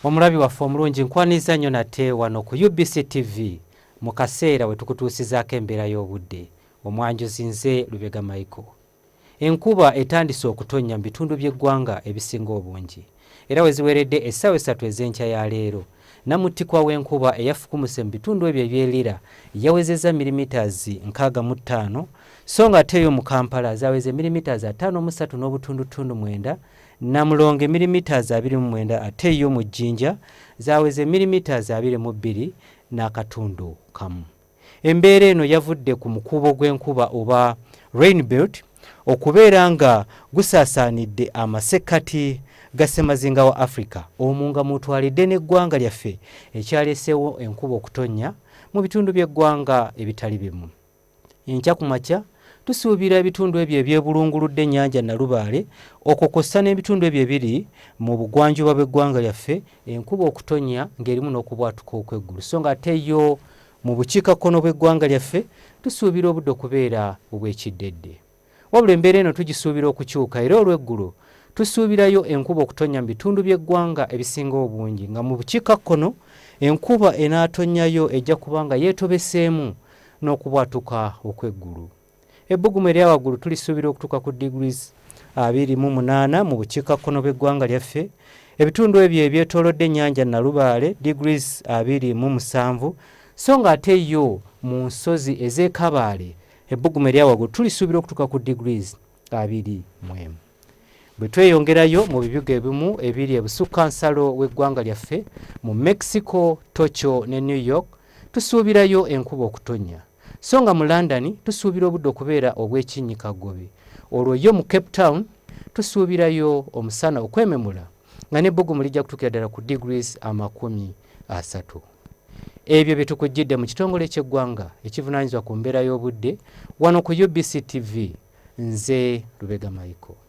Omulabi waffe omulungi, nkwaniza nnyo nate wano ku UBC TV mu kaseera we tukutuusizaako embeera y'obudde. Omwanjuzi nze Lubega Michael. Enkuba etandise okutonnya mu bitundu by'eggwanga ebisinga obungi era we ziweredde essaawa 3 ez'enkya ya leero, namuttikwa w'enkuba eyafukumuse mu bitundu ebyo eby'e Lira yawezezza millimeters 65, so nga ate yo mu Kampala zaweze millimeters 53 n'obutundutundu 9, Namulonge millimeters 29 ate yo mu Jinja zaweze millimeters 22 n'akatundu kamu. Embeera eno yavudde ku mukuubo gw'enkuba oba rain belt okubeera nga gusaasaanidde amasekkati ga ssemazinga wa Africa omwo nga mw'otwalidde n'eggwanga lyaffe ekyaleeseewo enkuba okutonnya mu bitundu by'eggwanga ebitali bimu. Enkya ku makya tusuubira ebitundu ebyo ebyebulunguludde ennyanja Nalubaale okwo kw'ossa n'ebitundu ebyo ebiri mu bugwanjuba bw'eggwanga lyaffe enkuba okutonnya ng'erimu n'okubwatuka okw'eggulu so nga ate yo mu bukiikakkono bw'eggwanga lyaffe tusuubira obudde okubeera obw'ekiddedde. Wabula embeera eno tugisuubira okukyuka era olw'eggulo tusuubirayo enkuba okutonnya mu bitundu by'eggwanga ebisinga obungi nga mu bukiikakkono enkuba enaatonnyayo ejja kuba nga yeetobeseemu n'okubwatuka okw'eggulu. Ebbugumu erya waggulu tulisuubira okutuuka ku degrees 28 mu bukiikakkono bw'eggwanga lyaffe. Ebitundu ebyo ebyetoolodde ennyanja Nalubaale degrees 27, so nga ate yo mu nsozi ez'e Kabaale ebbugumu erya waggulu tulisuubira okutuuka ku degrees 21. Bwe tweyongerayo mu bibuga ebimu ebiri ebusukka nsalo w'eggwanga lyaffe mu Mexico, Tokyo ne New York tusuubirayo enkuba okutonnya, so nga mu London tusuubira obudde okubeera obw'ekinnyikaggobe. Olwo yo mu Cape Town tusuubirayo omusana okwememula nga n'ebbugumu lijja kutuukira ddala ku degrees 30. Ebyo bye tukujjidde mu kitongole ky'eggwanga ekivunaanyizibwa ku mbeera y'obudde wano ku UBC TV. Nze Lubega Michael.